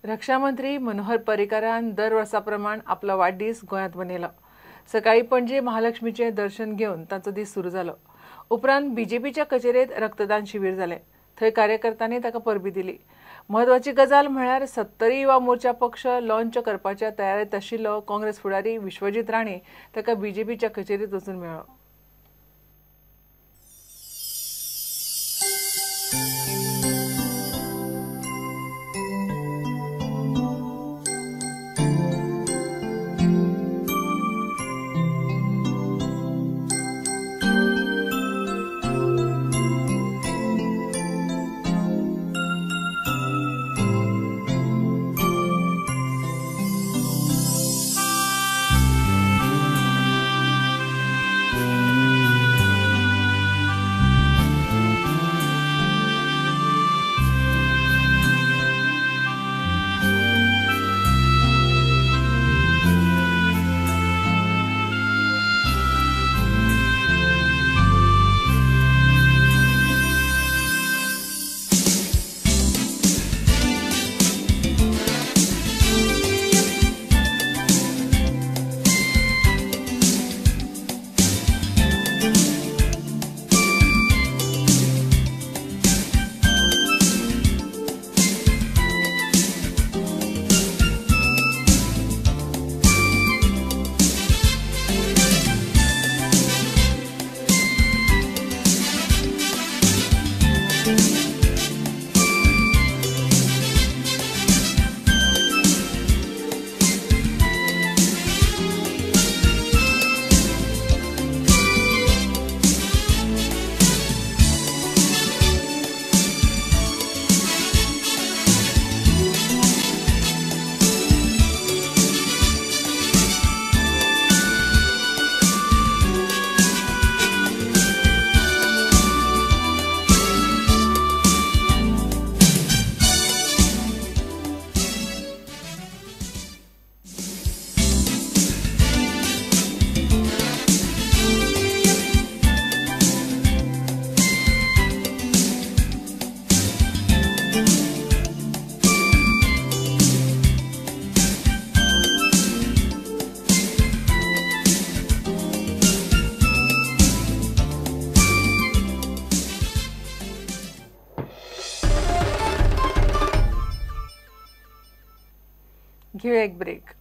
रक्षामंत्री मनोहर पर्रीकारान दर वर्सा प्रमाण आपलो वाडदीस गोंयांत मनयलो। सकाळी पणजे महालक्ष्मीचें दर्शन घेवन तांचो दीस सुरू जालो। उपरांत बीजेपीच्या कचेरेंत रक्तदान शिबीर जालें। थंय कार्यकर्त्यांनी ताका परबी दिली। म्हत्वाची गजाल म्हळ्यार 70 युवा मोर्चा पक्ष लॉन्च करपाच्या तयारेंत आशिल्लो काँग्रेस फुडारी विश्वजीत राणे ताका बीजेपीच्या कचेरेंत वचून मेळ्ळो। घेऊया एक ब्रेक।